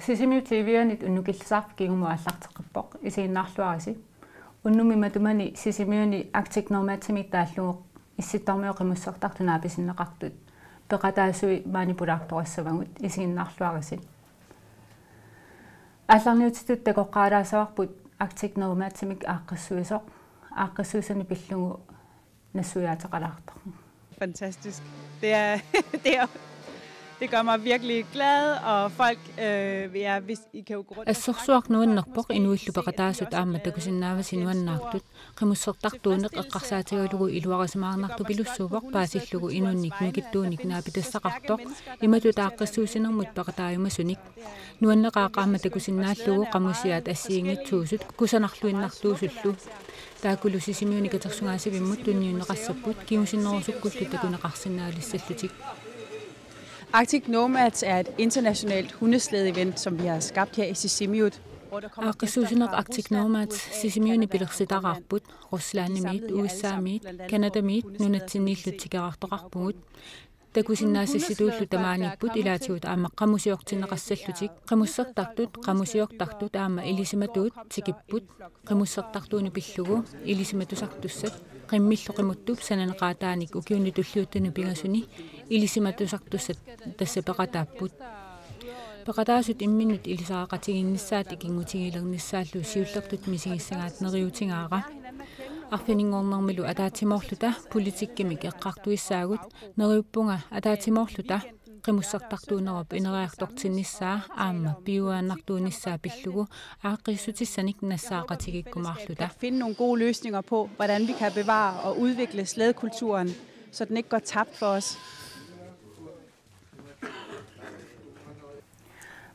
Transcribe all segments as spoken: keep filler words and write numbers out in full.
Sisimiut T V-anit unnukillisaarfik kingumut aallarteqqippoq, isiginnaarluarisi. Unnummi matumani Sisimiuni Arctic Nomadsimik taallugu Issittormiut qimussertartut naapisinneqartut peqataasui maani pulaartorissavagut, isiginnaarluarisi. Aallarniutitut takoqqaalaassavarput Arctic Nomadsimik aaqqissuisoq, aaqqissuisanut pillugu nassuiaateqalaartoq. Fantastisk. Det er, det er, det gør mig virkelig glad, og folk, øh, ja, hvis I kan jo gå rundt og snakke. Assorsuaq nuannerpoq inuillu peqataasut aamma takusinnaavasi nuannaartut. Qimussertartuuneq eqqarsaatigalugu iluarisimaarnartupilussuuvoq paasillugu inunnik nukittuunik naapitassaqartoq, imatut aaqqissuussinermut peqataajumasunik. Nuanneqaaq aamma takusinnaallugu qamusiaat assigiinngitsuusut kusanarluinnartuusullu. Taakkulu Sisimiuni katersugaasivimmut tunniunneqassapput kingusinnerusukkullu takuneqarsinnaalissallutik. Arctic Nomads er et internationalt hundeslæde-event, som vi har skabt her i Sisimiut, hvor der kommer Aaqqissuussineq Arctic Nomads Sisimiuni pilersitaraarput, Ruslandimiit, U S A-miit, Canadamiit nunatsinniillu tikeraartoqarpugut. Takusinnaasassituullu tamaaniipput ilaatigut aamma qamusiortinneqassallutik. Qimussertartut, qamusiortartut aamma ilisimatuut tikipput. Qimussertartuunut pillugu ilisimatusartussat qimmillu qimuttup sananeqaataanik ukiuni tulliuttuni pingasuni ilisimatusartussat tassa peqataapput. Peqataasut imminnut ilisariaqatigiinnissaat ikinngutigiilernissaallu siullertut misigissagaat neriuutigaara. Arfininngornermilu ataatsimoorluta politikkimik eqqartuissaagut, neriuppunga ataatsimoorluta qimussertartuunerup ineriartortinnissaa aamma piujuaannartuunissaa pillugu aaqqiissutissanik nassaaqatigiikkumaarluta. At finde nogle gode løsninger på, hvordan vi kan bevare og udvikle slædekulturen, så den ikke går tabt for os.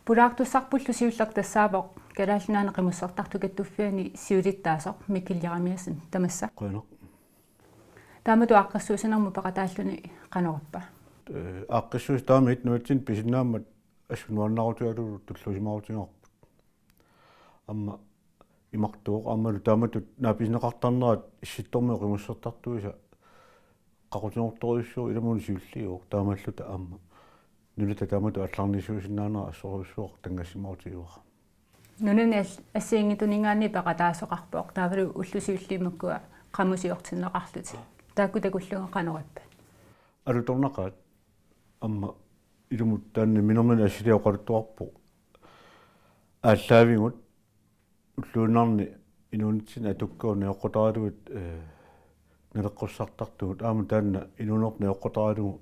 Pulaartussarpullu siulleq tassaavoq Kalaallit Nunaanni Qimussertartut Kattuffianni siulittaasoq Mikkel Jeremiassen, tamassa. Qujanaq. Taamatut aaqqissuussinermut peqataalluni qanoq ippa? Ee, aaqqissuussaq taama ittuutsinni pisinnaammat assut nuannaarutigalugu tulluusimaarutigaarput. Aamma imartuuvoq aammalu taamatut naapisinneqartarnerat Issittormiut qimussertartuisa qaqutigoortorujussuuvoq, ilamunut siulliuvoq, taamaalluta aamma nunatta taamatut aallarnissiusinnaanera assorujussuaq tanngassimaarutigaara. Nunani al-, assigiinngitsuninngaanniit peqataasoqarpoq, taavalu ullut siulliit makkua qamusiortinneqarlutik. Taakku takullugu qanoq ippa? Alutornaqaat, aamma ilumut taanna minermini assiliaq oqaluttuarpoq. Aallaavigut ulluinnarni inuunitsinni atukkavut najoqqutaralugit, ee, naleqqussartartugut, aamma taanna inuuneq najoqqutaralugu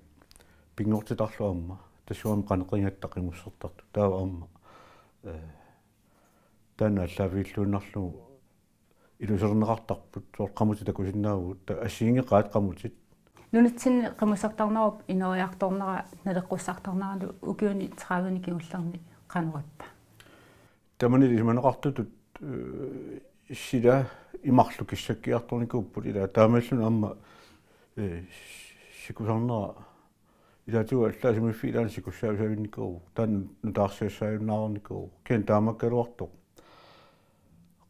pinngortitarlu aamma tassunga qanoq qimussertartut. Taava aamma, ee, taanna aallaavigilluinnarlugu ilusilerneqartarput, soorlu qamutit takusinnaavugut, ta-, assigiinngeqaat qamutit. Nunatsinni qimussertarnerup ineriartornera naleqqussartarneralu ukiuni tredivenik kingullerni qanoq ippa? Tamanili ilisimaneqartutut, ee, sila imarlu kissakkiartornikuupput, ila taamaalilluni aamma, ee, sikusarnera ilaatigut allaat sumiiffiit ilaanni sikussaassavinnikuuvoq, taanna nutaarsiassaajunnaareernikuuvoq. Kisianni taamaakkaluartoq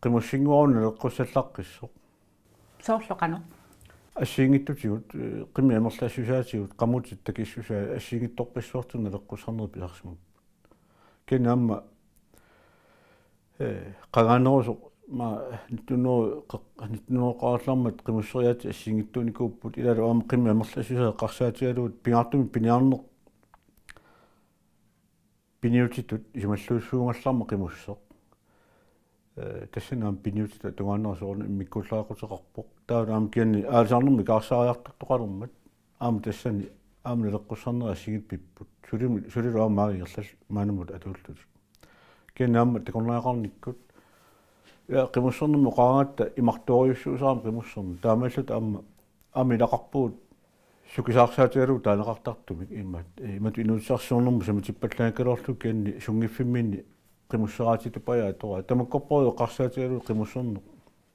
qimussinnguaruni naleqqussallaqqissoq. Soorlu qanoq? Assigiinngitsutigut, ee, qimmit amerlassusaatigut, qamutit takissusaat assigiinngitsorpassuartigut naleqqussarnerit pisarsimapput. Kisianni aamma, ee, qangaanerusoq, ma, nitten hundrede, nitten hundrede-qarallarmat qimusseriaatsit assigiinngitsuunikuupput, ilaalu aamma qimmit amerlassusaat eqqarsaatigalugit pingaartumik piniarneq piniutitut isumalluussuugallarmat qimusseq. Ee, tassani aamma piniutitut tungaanera soorunami immikkuullarissuteqarpoq. Taava aamma kisianni aalisarnermut ikaarsaariartortoqalermat. Aamma tassani, aamma naleqqussarnerit assigiinngitsut pipput. Sulilu, sulilu aamma ingerlallutik maannamut atuullutik. Kisianni aamma takornariaqarnikkut. Ja, qimussernermik oqaragatta imartoorujussuusarami qimusserneq. Taamaalluta aamma, aamma ilaqarpugut sukisaarsaatigalugu taaneqartartumik imaat, imatut inuussutissarsiornermut samatippallaanngikkaluarlugu kisianni sunngiffimminni qimusseraatitupajaa atoraa. Tamakkorpaaluit eqqarsaatigalugit qimusserneq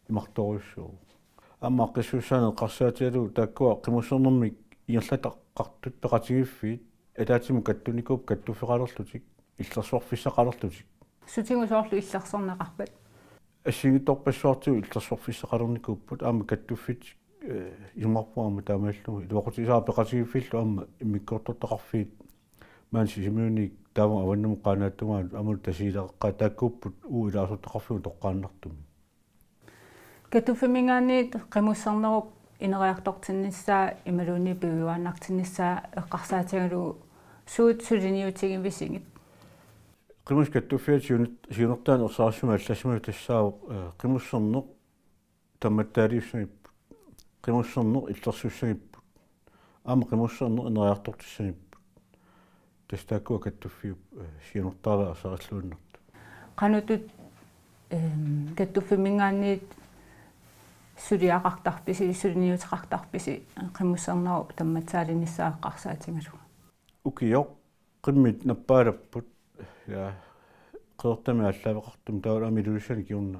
imartoorujussuuvoq. Aamma aaqqissuussaaneq eqqarsaatigalugu taakkua qimussernermik ingerlataqartut peqatigiiffiit ataatsimut kattunikuupput kattuffeqalerlutik, illersorfissaqalerlutik. Sutigut soorlu illersorneqarpat? Assigiinngitsorpassuartigut illersorfissaqalernikuupput, aamma kattuffiit, ee, isumarput aamma taamaallugu iluaqutigisara peqatigiiffiillu aamma immikkoortortaqarfiit Maani Sisimiuni taava avannamut Qaanaata tungaanut aammalu Tasiilaq taakkuupput uagut ilaasortaqarfimmut toqqaannartumik. Kattuffimminngaanniit qimussernerup ineriartortinnissaa imaluunniit piujuaannartinnissaa eqqarsaatigalugu suut suliniutigivisigit? Qimussit Kattuffiata siuner-, siunertaaneq ersarissumik allassimalluni tassaavoq, eh, qimusserneq tammatsaaliussagipput. Qimusserneq illersussagipput. Aamma qimusserneq ineriartortissagipput. Tassa taakkua kattuffiup, eh, siunertaraluarluinnartut. Qanoq, ehm, kattuffimminngaanniit suliaqartarpisi, suliniuteqartarpisi qimussernerup tammatsaalinissaa eqqarsaatigalugu? Ukioq qimmit nappaalerput, ja, Qeqertami aallaaveqartumik taavalu aamma Ilulissani kingorna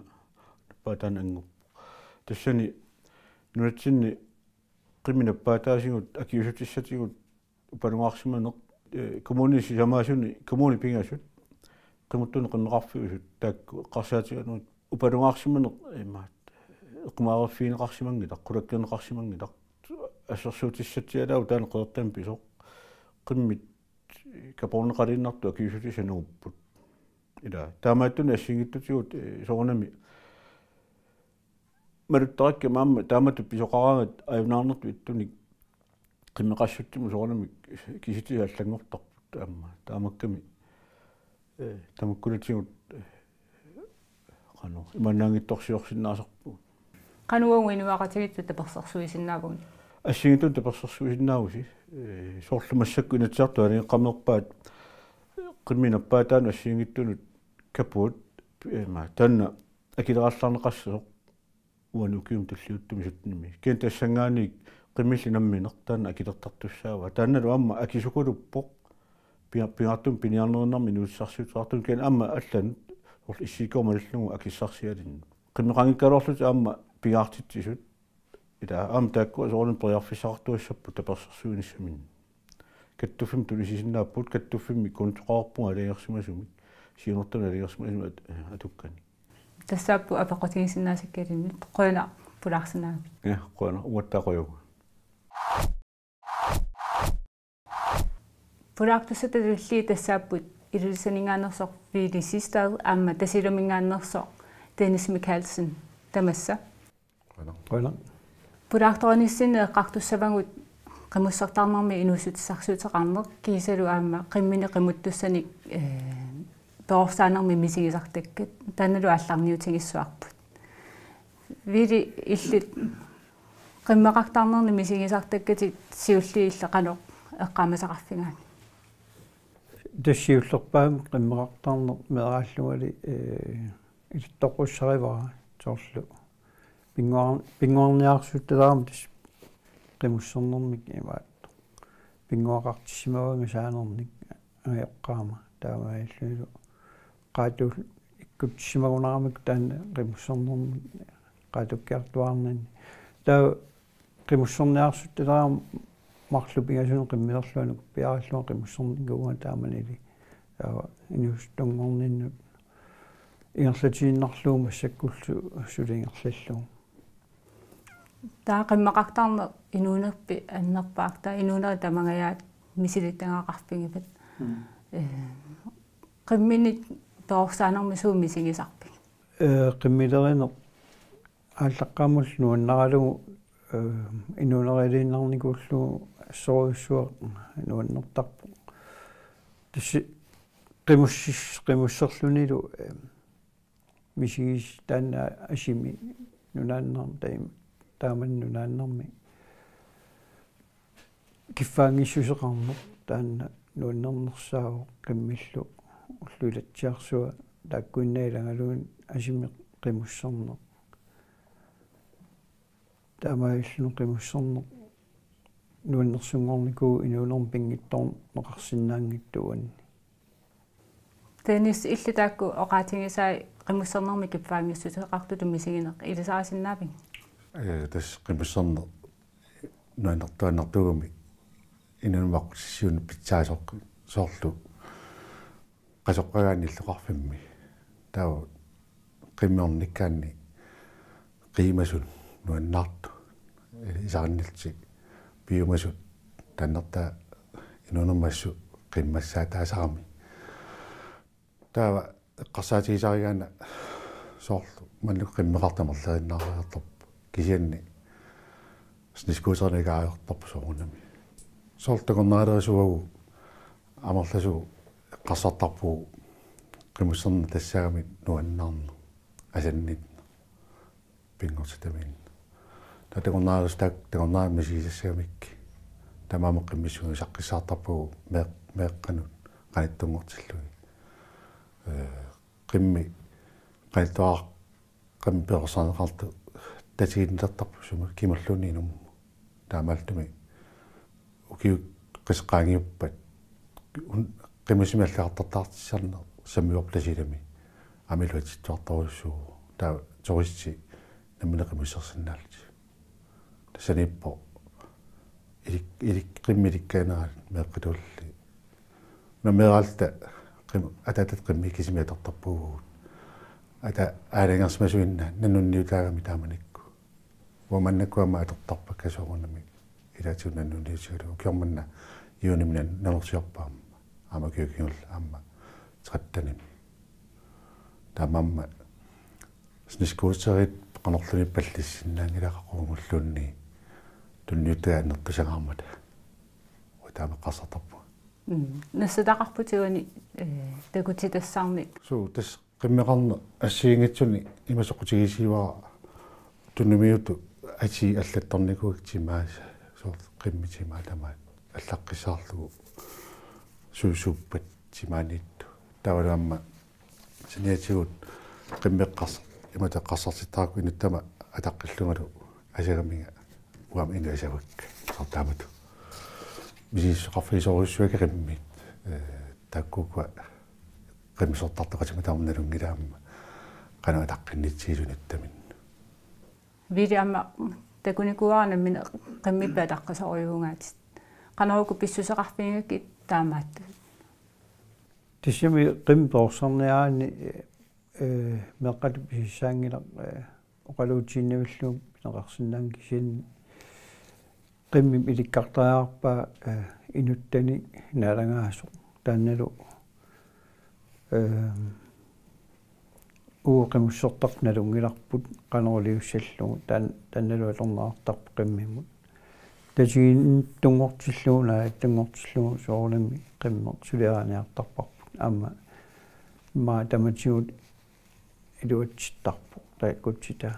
nappaataanut annguppoq. Tassani nunatsinni qimmit nappaataasigut akiuussutissatigut upalungaarsimaneq, eh, kommunini sisamaasuni, kommunit pingasut, qimuttunik qimmeqarfiusut taakku eqqarsaatigalugit upalungaarsimaneq imaattoq eqqumaariffigineqarsimanngilaq, qulakkeerneqarsimanngilaq, assersuutissatsialaavoq taanna Qeqertami pisoq, qimmit kaporneqaliinnartut akiuussutissat angupput. Ila taamaattunik assigiinngitsutigut, eh, soorunami maluttarakkit aamma taamatut pisoqaraangat ajunaarnertut ittunik qimmeqassutsimut soorunami kisitsisit allanngortarput aamma. Taamaakkami, eh, tamakkunatigut, eh, qanoq, imaannaanngitsorsiorsinnaasarpugut. Qanoq uagut inuiaqatigiittut tapersersuisinnaavagut? Assigiinngitsunut tapersersuisinnaavusi, eh, soorlu massakkut Inatsisartut aalajangeqqammerpaat qimmit nappaataanut assigiinngitsunut kapuut, eh, ma-, taanna akilerallarneqassasoq uani ukiumi tulliuttumi syttenimi. Kisianni tassanngaanniit qimmilli nammineq taanna akilertartussaavaa. Taannalu aamma akisukaluppoq. Pia-, pingaartumik piniarnerinnarmik inuussutissarsiuteqartunut kisianni aamma allanut soorlu S I K-mut malillugu akissarsialinnut. Qimmeqanngikkaluarlutik aamma pingaartitsisut. Ila aamma taakkua soorunami periarfissaqartuassapput tapersersuinissaminnik. Kattuffimmut tunisisinnaapput, kattuffimmik kontoqarpunga aalajangersimasumik, siunertamik aalajangersimasumik at-, atukkanik. Tassaapput apeqqutigisinnaasakka ilinnut, qujanaq pulaarsinnaagavit. Ja, qujanaq, uattaaq qujavugut. Pulaartussat tulliit tassaapput Ilulissaninngaanneersoq Willy Sistad aamma Tasiiluminngaanneersoq Dennis Mikaelsen, tamassa. Qujanaq. Qujanaq. Pulaartorinissinni eqqartussavagut qimussertarnermi inuussutissarsiuteqarneq kiisalu aamma qimminik qimuttussanik, eh, perorsaanermik misigisartakkat, taannalu aallarniutigissavarput. Willy, illit qimmeqartarnernik misigisartakkatit siulliit illit qanoq eqqaamasaqarfigaanni? Tassa siullerpaamik qimmeqartarneq meeraallungali, eh, ilittoqqussarivara soorlu. Pinnguar-, pinnguarniarsuttalaarami tassa qimussernermik imaattoq. Pinnguaqartissimavunga saanernik angajoqqaama taamaalillunilu. Qaatuul ikkutsissimagunaramik taanna qimussernermik qaatukkiartuaarninni. Taava qimusserniarsuttalaarami marluk pingasunut qimmilerlunga nukappiarallunga qimussernikuuvunga taamanili. Taava inuusuttunngorninnut ingerlatiinnarlugu massakkullu suli ingerlallugu. Taava qimmeqartarneq inuunerpit annerpaaq, taava inuunerit tamangajaat misilittagaqarfigivat. Mm. Eh, qimminik perorsaanermik suut misigisarpigit? Eh, qimmilerineq aallaqqaammullu nuannaralugu, eh, inuuneriliinnarnikuullugu assorujussuaq nuannertarpoq. Tassa qimussis-, qimusserlunilu, eh, misigis-, taanna asimi nunaannar-, taim-, taamani nunaannarmi kiffaanngissuseqarneq taanna nuannernersaavoq, qimmillu ullut ilatsiarsua taakkuinnaat ilagalugu asimi qimusserneq. Taamaalilluni qimusserneq nuannersunngornikuuvoq inuunermi pinngitsoorneqarsinnaanngitsoq uanni. Dennis, illit taakku oqaatigisai qimussernermi kiffaanngissuseqartutut misigineq ilisarisinnaaviuk? Eh, tassa qimusserneq nuannertuaannartuugami inuunermi aqqutissiuuneq pitsaasoq soorlu qasoqqagaanni illoqarfimmi. Taava qimmeq ornikkaanni qiimasut nuannaartut. Isarinnilutik piumasut taannertaa inuunermi assut qimmassaataasarami. Taava eqqarsaatigisarigaanni soorlu maannakkut qimmeqartut amerlerinnaariartorput, kisianni snescooterinik ajortarput soorunami. Soorlu takornarilerisuuvugut amerlasuut eqqarsartarpugut qimusserneq tassaagami nuannaarneq, asanninneq, pinngortitamiinneq. Taava takornarilersuut taakku takornariat misigisassagamikkit taamaammat qimmissuit saqqissaartarpagut meeq-, meeqqanut qanittunngortillugit. Ee, qimmit qanittuaqqamik perorsarneqartut tatiginnilertarput sumi kimalluunniit inummut. Taamaattumik ukiut qisseqqaangiuppat un-, qimussimik allagartartaartitsisarneq sammivarput Tasiilami aamma iluatsittuartorujussuuvoq. Taava turistit nammineq qimussersinnaallutik. Tassaniippoq ilik-, ilik-, qimmit ilikkagaanerat meeqqatulli. Una meeraalluta qim-, ataatat qimmit kisimik atortarpugut. Ata aalajangersimasuinnaq nannunniutaagami taamanikkut. Uanga maannakkut aamma atortarpakka soorunami ilaatigut nannunniutigalugu. Ukioq manna juunimi nan-, nanorsiorpara aamma. Aamma ukiut kingulliit aamma trettenimi. Taamaammat snescooterit qanorluunniit pallissinnaanngilaq qaqugumulluunniit tunniuttagaat annertusaangaarmata. Uanga taama eqqarsartarpunga. Mm. Nassataqarputit uani, ee, takutitassannik. Suu, tassa qimmeqarneq assigiinngitsunik ima soqutigisiuara tunniuttut atii allattornikuuakka timaasa, soorlu qimmit timaat tamaat allaqqissaarlugu suusuuppat timaaniittut. Taavalu aamma saniatigut qimmeqqars-, imatut eqqarsartittarakku inuttama ataqqillungalu asagaminga uanga inuk asavakka. Soorlu taamatut. Misigissuseqarfigisorujussuakka qimmit. Ee, taakkuukua qimussertartoqatima taama nalunngilaamma qanoq ataqqinnitsigisut inuttaminnut. Vivi, aamma takunikuuara nammineq qimmippit ataqqisorujussuugaatit. Qanoq uku pissuseqarfigigakkit taamaattut? Tassami qimmit perorsarniaraanni, ee, meeqqatut pisissaanngilaq, ee, oqaluutiinnavillugu pineqarsinnaanngilaq, kisianni qimmip ilikkartariaqarpaa, ee, inuttani naalagaasoq. Taannalu, ee, uagut qimussertartut nalunngilarput qanoq iliussallugu, taan-, taannalu atorneqartarpoq qimmimut. Tatiginnittunngortillugu, naalakkanngortillugu soorunami qimmeq suliariniartarparput. Aamma immaqa tamatigut iluatsittarpoq taakkutsitaa.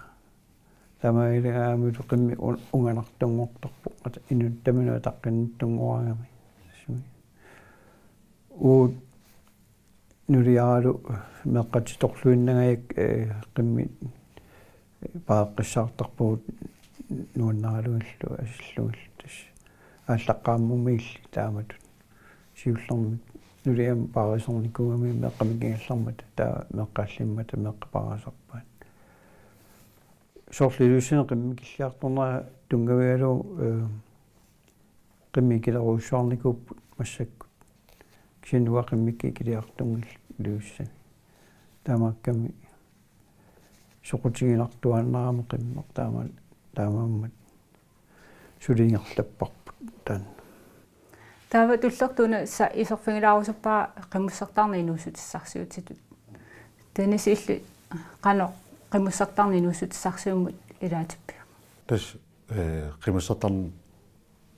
Taamaalillugu aamma qimmit un-, unganartunngortarpoq. Ata-, inuttaminut ataqqinnittunngoraangami. Uagut nuliaralu meeqqatitorluinnangajakkit, ee, qimmit, ee, paaqqissaartarpagut nuannaralugillu asillugillu, tassa aallaqqaammummi illit taamatut. Siullermik nuliama paarisornikuugami meeqqat mikigallarmata, taava meeqqat allimmata meeqqat paarisarpaat. Soorlu Ilulissani qimmikilliartornera tunngavigalugu, ee, qimmikilorujussuarnikuupput massakkut. Kisianni uanga qimmikkikiliartunngillat Ilulissani. Taamaakkami soqutiginartuaannarami qimmeq taama-, taamaammat suli ingerlapparput taanna. Taava tullertuuna sa-, iserfigilaarusuppara qimussertarneq inuussutissarsiutitut. Taanna illit qanoq qimussertarneq inuussutissarsiummut ilaatippiuk? Tassa, ee, qimussertarneq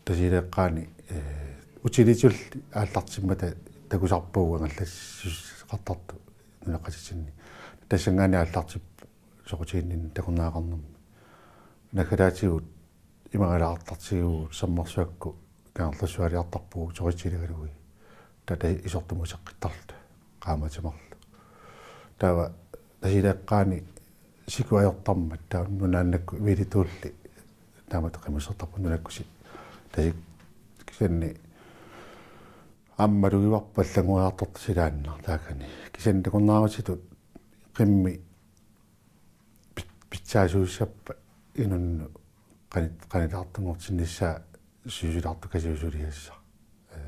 Tasiileeqqaani, ee, utilitylli aallartimmata takusarpagut angallassisoqartartut nunaqqatitsinni. Tassanngaanniit aallartippoq soqutiginninneq takornariaqarnermi. Naggataatigut imangalaartartigivugut, sammarsuakkut Kangerlussualiartarpugut soqutigigalugu. Taava isortumut uteqqittarluta qaammatit marluk. Taava Tasiileeqqaani sikuajortarmat taava nunaannakkut Viilituulli taamatut qimussertarput nunakkusi. Tassa kisianni aamma malugivarput allanngoriartortut silaannaq taakani. Kisianni takornariartitut qimmit pit-, pitsaasuussappat inunnut qanit-, qanitaartunngortinnissaa siusilaartukasiusuliassaq. Ee,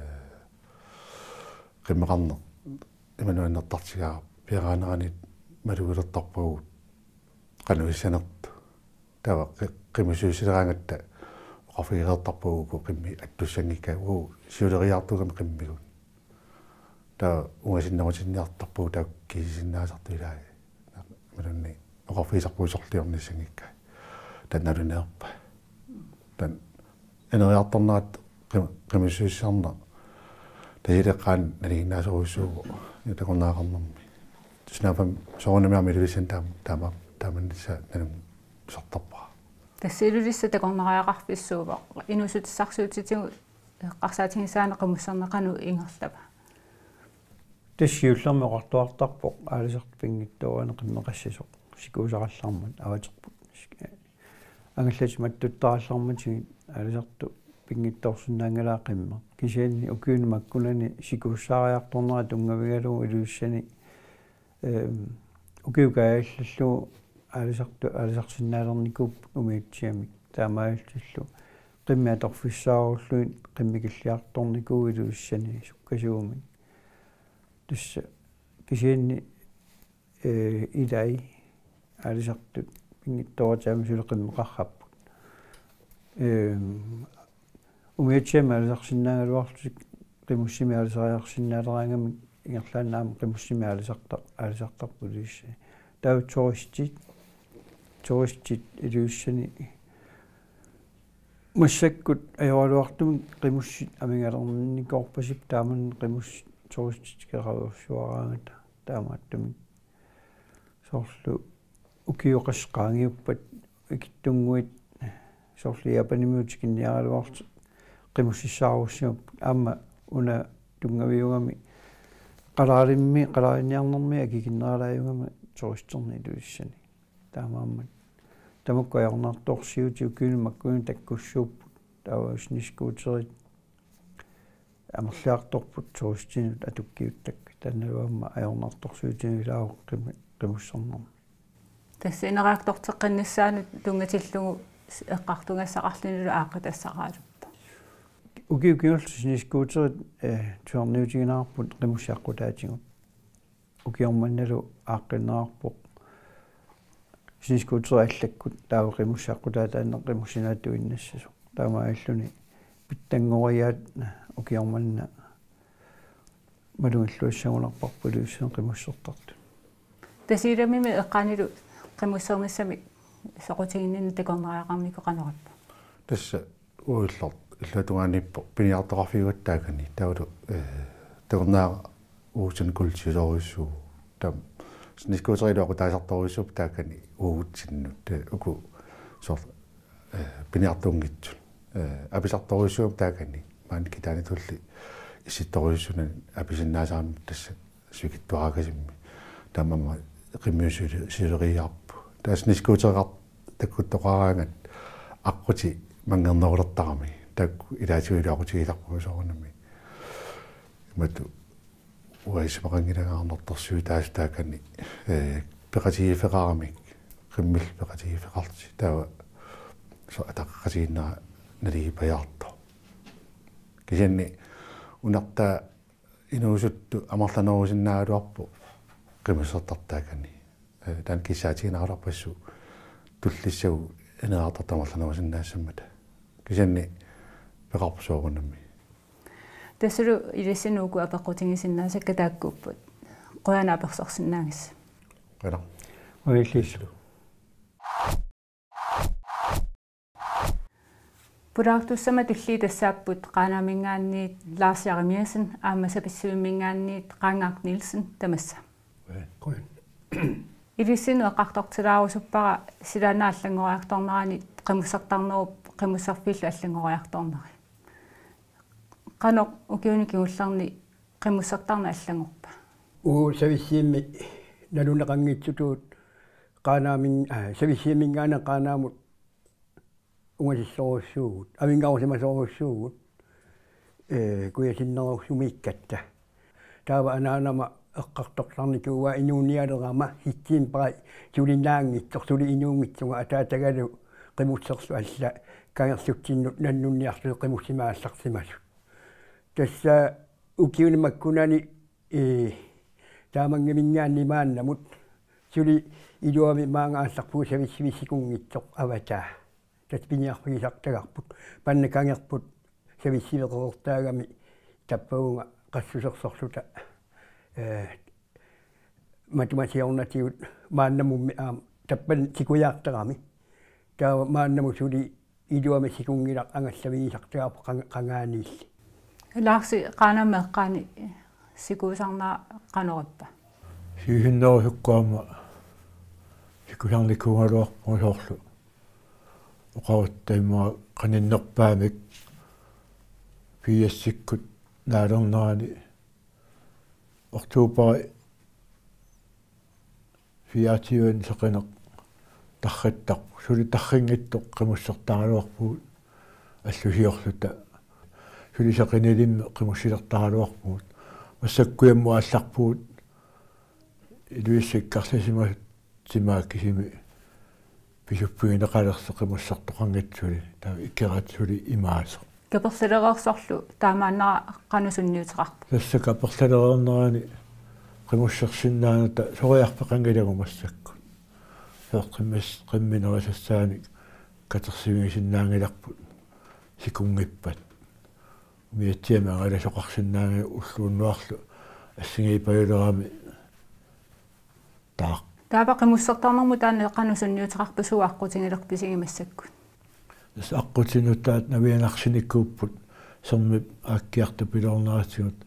qimmeqarneq imaluunniit annertartigaaq, piaraaneraniit malugilertarpagut qanoq issanersoq. Taava qi-, qimisuusileraangatta oqarfigereertarpagut uku qimmit attussanngikkaat, uku siuleriaartuugami qimmigut. Taava ungasinnerutinniartarpugut taakku kisisinnaasartut ilai. Imaluunniit oqarfigisarpugut sorliornissanngikkaat. Taanna naluneerpa. Taanna ineriartornerat qim-, qimussussisarneq. Tasileqqaan nalinginnaasorujussuuvoq. Ja takornariaqarnermi. Tusinaafam soorunami aamma Ilulissani taam-, taama-, taamanissaq nalunngisartarpara. Tassa Ilulissat takornariaqarfissuuvoq. Inuussutissarsiutitigut eqqarsaatigisaaneq qimusserneq qanoq ingerlava? Tassa siullermik oqartuartarpoq aalisartut pinngitsoorani qimmeqassasoq sikuusaqallarmat avaterput. Angallatit mattuttarallarmatigit aalisartut pinngitsoorsinnaanngilaat qimmeq. Kisianni ukiuni makkunani sikuussaariartornera tunngavigalugu Ilulissani, ehm, ukiup kaajallallugu aalisartu-, aalisarsinnaalernikuupput umiatsiamik. Taamaalillutillu qimmit atorfissaarullugit qimmikilliartornikuuvoq Ilulissani sukkasuumik. Tassa kisianni, eh, ilai aalisartut pinngitsoorataami suli qimmeqarrapput. Ehm, umiatsiamik aalisarsinnaagaluarlutik qimussimik aalisariarsinnaaleraangamik ingerlaannaq aamma qimussimik aalisarta-, aalisartarput Ilulissani. Taava turistit, turistit Ilulissani massakkut ajoraluartumik qimussit amigalernikoorpasippoq, taamani qimussit turistit tikeraviorsuaraangata taamaattumik. Soorlu ukiut qassit qaangiuppat ikittunnguit soorlu Japanimiut tikinniaraluarlutik qimussissaarussimappat, aamma una tunngaviugami qalaalimmi, qalaalinniarnermi akikinneralaajugami turisterneq Ilulissani. Taamaammat tamakku ajornartorsiutit ukiuni makkunani takkussuupput, taava snescooterit amerliartorput turistinut atukkiuttakkat, taannalu aamma ajornartorsiutigilaavoq qimi-, qimussernermi. Tassa ineriartorteqqinnissaanut tunngatillugu s-, eqqartugassaqarlunilu aaqqitassaqaraluppoq. Ukiut kingulliit snescooterit, eh, tusarniutigineqarput qimussit aqqutaatigut. Ukioq mannalu aaqqinneqarpoq snescooterit allakkut, taava qimussit aqqutaataanneq qimussinaatuinnassasoq. Taamaalilluni pitsanngoriaat ukioq manna malugilluassagunarparput Ilulissani qimussertartut. Tasiilamimi eqqaanilu qimussernissamik soqutiginninneq takornariaqarnikoq qanoq ippa? Tassa uilloq illuatungaaniippoq piniartoqarfiugatta taakani, taavalu, eh, takornariaq uagutsinnut kuultiusorujussuuvoq. Taava snescooterilu aqqutaasartorujussuupput taakani uagutsinnut. Taava uku soorlu, eh, piniartuunngitsut, eh, apisartorujussuupput taakani. Maani kitaanitulli issittorujussuarnani apisinnaasarami tassa sivikitsuarakasimmi. Taamaammat qimmiussilereeriarput. Taava snescootereqartoq takkuttoqaraangat aqqutit manngernerulertarami. Taakku ilaatigut iluaqutigisarpagut soorunami. Imatut uanga isumaqanngilanga arnartorsiutaasut taakani, eh, peqatigiiffeqaramik, qimmillu peqatigiiffeqarlutik, taava soorlu ataqatigiinnera naligiipajaartoq. Kisianni unartaa inuusuttut amerlanerusinnaagaluarpoq qimussertartut taakani. Eh, taanna kissaatiginaraluarpassuit tullissagut ineriartortut amerlanerusinnaassammata. Kisianni peqarpoq soorunami. Tassalu ilissinnut uku apeqqutigisinnaasakka taakkuupput. Qujanaq apersorsinnaagitsi. Qujanaq. Uilliillu. Pulaartussammata tulliit tassaapput Qaanaaminngaanniit Lars Jeremiassen aamma Savissivimminngaanniit Qaanngaaq Nielsen, tamassa. Qujan. Ilissinnut eqqartortilaarusuppara silaannaq allanngoriartornerani qimussertarnerup qimusserfillu allanngoriartorneri. Qanoq ukiuni kingullerni qimussertarneq allanngorpa? Uagut Savissivimmi naluneqanngitsutut Qaanaamin-, aa, Savissivimminngaanniit Qaanaamut ungasissorujussuuvugut, avinngarusimasorujussuuvugut, ee, kujasinnerusumiikkatta. Taava anaanama eqqartortarnikuuaa inuunialerama septembarip sulinaanngitsoq, suli inuunngitsunga ataatagalu qimusserlu alla kangerlutsinnut nannunniarlutik qimussimaallarsimasut. Tassa ukiuni makkunani, ee, Taamanngiminngaanniit maannamut suli iluamik maanga aallarpugut Savissivik sikunngitsoq avataa. Tassa piniarfigisartagarput. Panna kangerput Savissivik qeqertaagami tappavunga qassusersorluta Eh, matumasiornatigut maannamummi aamma tappani sikujaartarami. Taava maannamut suli iluamik sikunngilaq angallavigisartagarput qanga-, qangaaniilli. Laarsi Qaanaami eqqaani sikuusarnera qanoq ippa? Siusinnerusukkut aamma sikusarnikuugaluarpunga soorlu oqarutta immaqa qaninnerpaamik firsikkut naalernerani oktober fireogtyve seqineq tarrittarpoq. Suli tarrinngitsoq qimussertaraluarpugut allusiorluta. Suli seqinilimmik qimussilertaraluarpugut. Massakkut kujammut aallarpugut Ilulissat ikkarlisimasut timaa kisimi pisuppigineqalersoq qimussertoqanngitsoq suli, taava ikeratik suli imaasoq. Kaperlalereersorlu taamaannera qanoq sunniuteqarpa? Tassa kaperlalereernerani qimussersinnaanata soriarfeqanngilagut massakkut. Soorlu qimmis-, qimminerusassaanik katersivigisinnaanngilarput sikunngippat. Umiatsiamik angalasoqarsinnaanngilaq ulloq unnuarlu assigiipajulerami taaq. Taava qimussertarnermut taanna qanoq sunniuteqarpa, suut aqqutigilerpisigut massakkut? Tassa aqqutigisaat navianarsinikuupput, sermip aakkiartupiloorneratigut,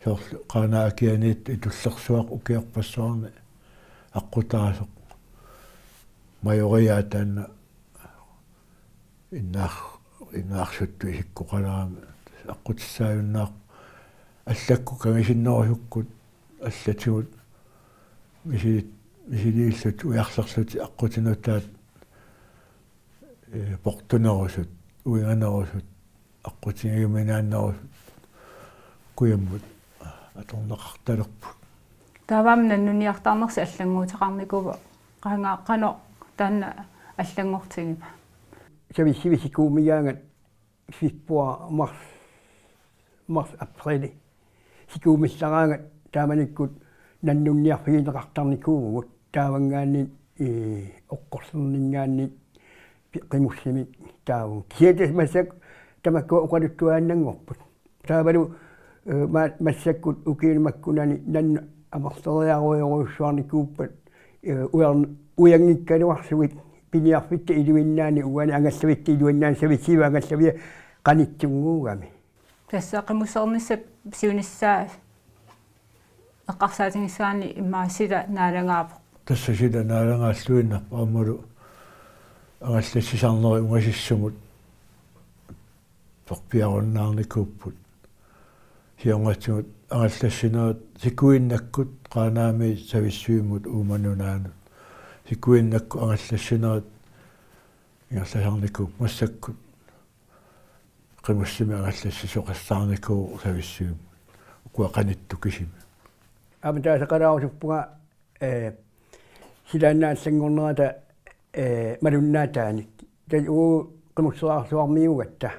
soorlu Qaanaap akianiittoq Itullersuaq ukiorpassuarni aqqutaasoq. Majoriaa taanna innaar-, innaarsuttut isikkoqalerami aqqutissaajunnaarpoq. Allakkut kangisinnerusukkut allatigut misili-, misiliillutik ujarlerlutik aqqutigisaat, eh, portunerusut, uinganerusut, aqqutigiuminaannerusut kujammut atorneqartalerput. Taava aamma nannunniartarnersi allannguuteqarnikuuvoq, qanga-, qanoq taanna allanngortigiva? Savissivik sikuumigaangat februar, marts, marts, aprili sikuumillaraangat taamanikkut nannunniarfigineqartarnikuuvugut, taavanngaanniit, ee, oqqorlerninngaanniit pi-, qimussimik taavagut. Kisianni tassa massakkut tamakkua oqaluttuaannanngorput. Taavalu, eh, ma-, massakkut ukiuni makkunani nannut amerleriarujorujussuarnikuuppat, eh, ujar-, ujanngikkaluarlugit piniarfitta iluinnaani uani angallavitta iluinnaani savissiviup angallavia qanittunnguugami. Tassa qimussernissap siunissaa eqqarsaatigissagaanni immaqa sila naalagaavoq. Tassa sila naalagaalluinnarpoq aammalu angallassisarnerit ungasissumut perpiarunnaarnikuupput. Siornatigut angallassinerit sikuinnakkut Qaanaamiit Savissuimut Uummannap Nunaannut. Sikuinnakkut angallassinerit ingerlasarnikuupput massakkut. Qimussimik angallassisoqassaarnikuuvoq Savissuimut. Ukua qanittut kisimik. Aamma taasaqalaarusuppunga, eh, silaannaat allanngornerata, eh, malunnaataanik. Tassa uagut Qimusseriarsuarmiuugatta.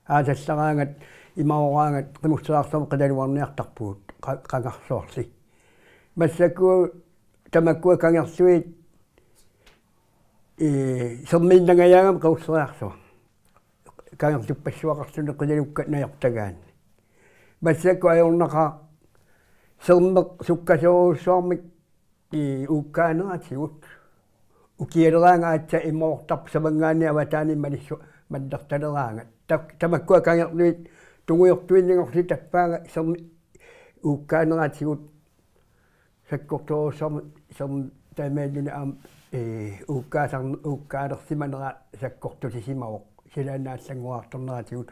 Aasallaraangat, imagoraangat Qimusseriarsuarmut qilalugarniartarpugut, qa-, qangarsuarli. Massakkut tamakkua kangerlugit, eh, sermiinnangajaagami Qimusseriarsuaq. Kangerluppassuaqarluni qilalukkat najortagaanni. Massakkut ajornaqaaq sermeq sukkasoorujussuarmik, ii, uukkaaneratigut. Ukialeraangat aatsaat imaartarpoq samanngaanniit avataaniit malissu-, mallertaleraangat. Ta-, tamakkua kangerlugit tungujortuinnanngorlutik tappaannga sermik uukkaaneratigut sakkortoorujussuarmik sermip taamaalilluni aamma, ee, uukkaasarn-, uukkaalersimanera sakkortusisimavoq. Silaannaat allanngoriartorneratigut.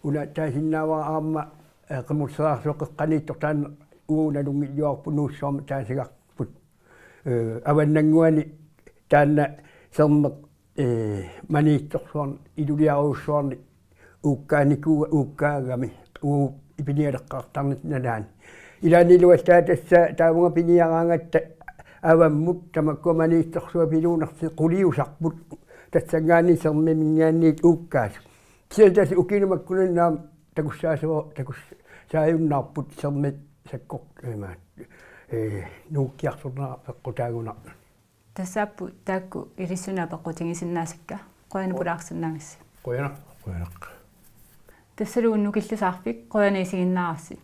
Una taasinnaavara aamma, ee, Qimusseriarsuaq qeqqaniittoq taanna uagut nalunngilluarput Nuussuarmi taasigarput. Ee, avannannguani taanna sermeq, ee, Maniitsorsuarni iluliarujussuarni uukkaanikuuga-, uukkaagami uagut pinialeqqaartarnit nalaani. Ilaanni iluallaat tassa taavunga piniaraangatta avammut tamakkua Maniitsorsuaq piluunersi quliusarput tassanngaanniit sermiminngaanniit uukkaasut. Kisianni tassa ukiuni makkunani aamma takussaasua-, takussaajunnaarput sermit sakkor-, imaat, ee, nuukkiartornera peqqutaagunarpoq. Tassaapput taakku ilissinnut apeqqutigisinnaasakka. Qujanaq pulaarsinnaagassi. Qujanaq. Qujanaq. Tassalu Unnuk Illisaarfik, qujanaq isiginnaarassi.